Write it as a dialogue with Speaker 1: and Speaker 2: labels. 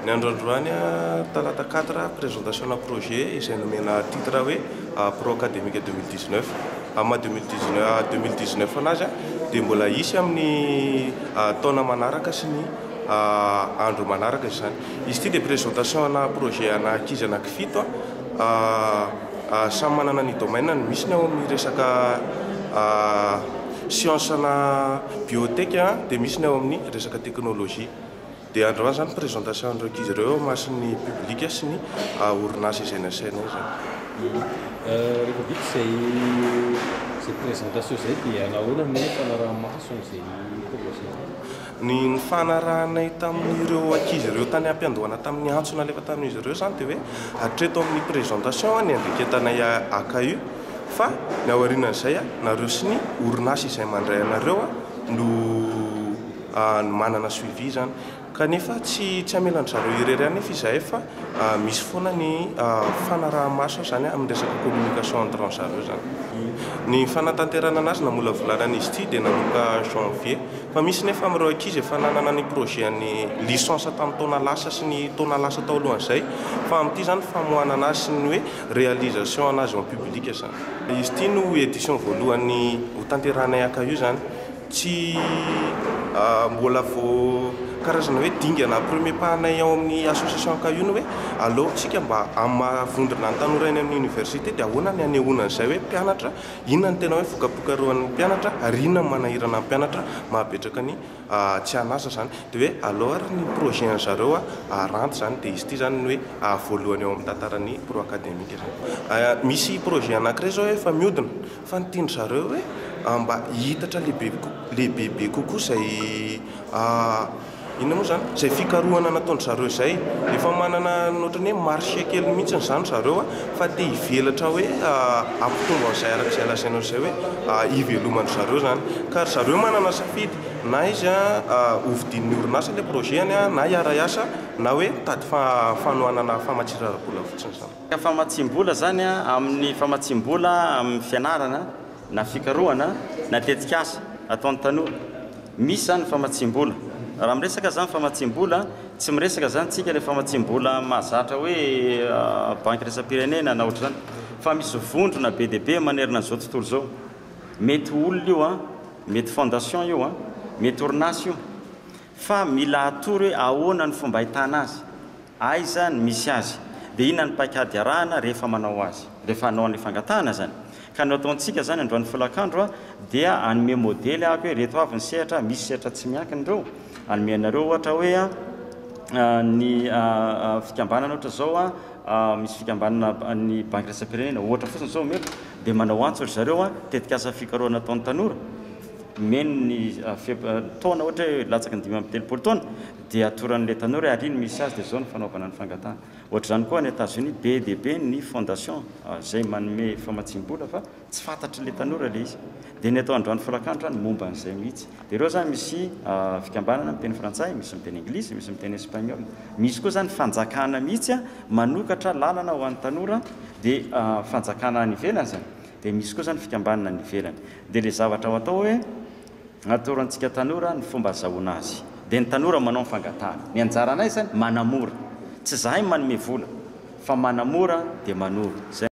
Speaker 1: Ny andro androany, talata 4, présentation na projet izay nomena titre hoe Pro Académique 2019. Amin'ny maha 2019 anazy dia mbola hisy amin'ny taona manaraka sy ny andro manaraka izany. Izy ity dia présentation na projet ana ankizy anankifito, samy manana ny domaine-ny. Misy ny ao amin'ny resaka science na biotech, dia misy ny ao amin'ny resaka technologie. Dia androany zany présentation an'ireo ankizy ireo eo imason'ny public sy ny orinasa izay nasainay zany.
Speaker 2: Rehefa vita izay présentation izay dia nahoana no fanaraha-maso an'izay projet?
Speaker 1: Ny nifanarahanay tamin'ireo ankizy ireo tany am-piandohana tamin'ny antso nalefa tamin'izy ireo zany dia hoe hatreto amin'ny présentation ny andraiketanay AKU, fa ny ao aorianan'izay nareo sy ny orinasa izay mandray anareo no manana suivi zany. Kanefa tsy hamelan-dry zareo irery ihany nefa izahay, fa misy foana ny fanaraha-maso zany amin'ny resaka communication entre zareo zany. Ny fanatanterahana anazy namolavolana an'izy ity dia nanomboka janvier, fa misy nefa amin'ireo ankizy efa nanana ny projet an'ny licence tamin'ny taona lasa sy ny taona lasa tao alohan'izay, fa amin'ity zany famoahana anazy sy ny hoe réalisation anazy en public zany. Izy ity no édition voalohany ho tanterahanay AKU zany. Tsy mbola vao karazana hoe dingana premier pas anay ao amin'ny association AKU ny hoe aleo tsika mba amin'ny maha vondrona ny tanora eny amin'ny université dia ahoana ny hanehoana an'izay hoe mpianatra, inona no tena hoe voka-pokarohan'ny mpianatra ary inona no manahirana ny mpianatra mahabetraka ny tsy an'asa zany. Dia hoe aleo ary ny projet an-zareo aranty zany, dia izy ity zany ny hoe voalohany eo amin'ny tantaran'ny Pro Académique zany. Misy projet anankiray zao efa mihodina, fa ny tian-dry zareo hoe mba hihitatra lehibe lehibebe kokoa izay inona moa zany izay fikarohana nataon-dry zareo izay. Efa manana ny ohatran'ny hoe marché kely mihitsy izany ry zareo, fa te hivelatra hoe hampitombo an'izay araka izay lazainao izay hoe hiveloman-dry zareo zany. Ka ry zareo manana safidy na izy hovidian'ny orinasa ilay projet-ny, na hiara-hiasa, na hoe mitady fanohanana famatsiana ara-bola fotsiny zany.
Speaker 3: Famatsiam-bola zany, amin'ny famatsiam-bola amin'ny fianarana na fikarohana na tetikasa ataon'ny tanora, misy zany ny famatsiam-bola. Raha miresaka zany famatsiam-bola, tsy miresaka zany tsika le famatsiam-bola mahazatra hoe banky iraisam-pirenena na ohatr'izany, fa misy vondrona be dia be manerana an'izao tontolo izao. Mety olona io, mety fondation io, mety orinasa io, fa mila atoro hoe ahoana ny fomba ahitana azy, aiza ny misy azy, dia inona ny paikady arahana rehefa manao azy, rehefa hanao an'ilay fangatahana zany. Ka ny ataontsika zany androany folakandro dia hanome modely ahako hoe reto avy ny sehatra, misy sehatra tsy miankina ireo, hanome anareo ohatra hoe ny fikambanana ohatra zao, misy fikambanana ny banky iraisam-pirenena ohatra fotsiny zao omeko, dia manao antso ry zareo, tetikasa fikarohana ataon'ny tanora, omeny ny taona ohatra hoe latsaky ny 35 taona, dia atoran'ilay tanora hoe ary iny misy azy, dia izao ny fanaovana ny fangatahana. Ohatr'izany koa any Etazonia, be dia be ny fondation izay manome famatsiam-bola fa tsy fantatr'ilay tanora ilay izy. Dia ny atao androany folakandro izany momba an'izay mihitsy. Dia ireo izany misy fikambanana miteny frantsay, misy miteny anglisy, misy miteny espagnol. Misy koa izany fanjakana mihitsy manokatra lalana ho an'ny tanora, dia fanjakana any ivelany izany. Dia misy koa izany fikambanana any ivelany. Dia ilay zavatra ho atao hoe atoro antsika tanora ny fomba azahoana azy. Dia ny tanora manao ny fangatahana. Ny anjaranay izany manamora. Tsy izahay manome vola fa manamora dia manoro. Izay.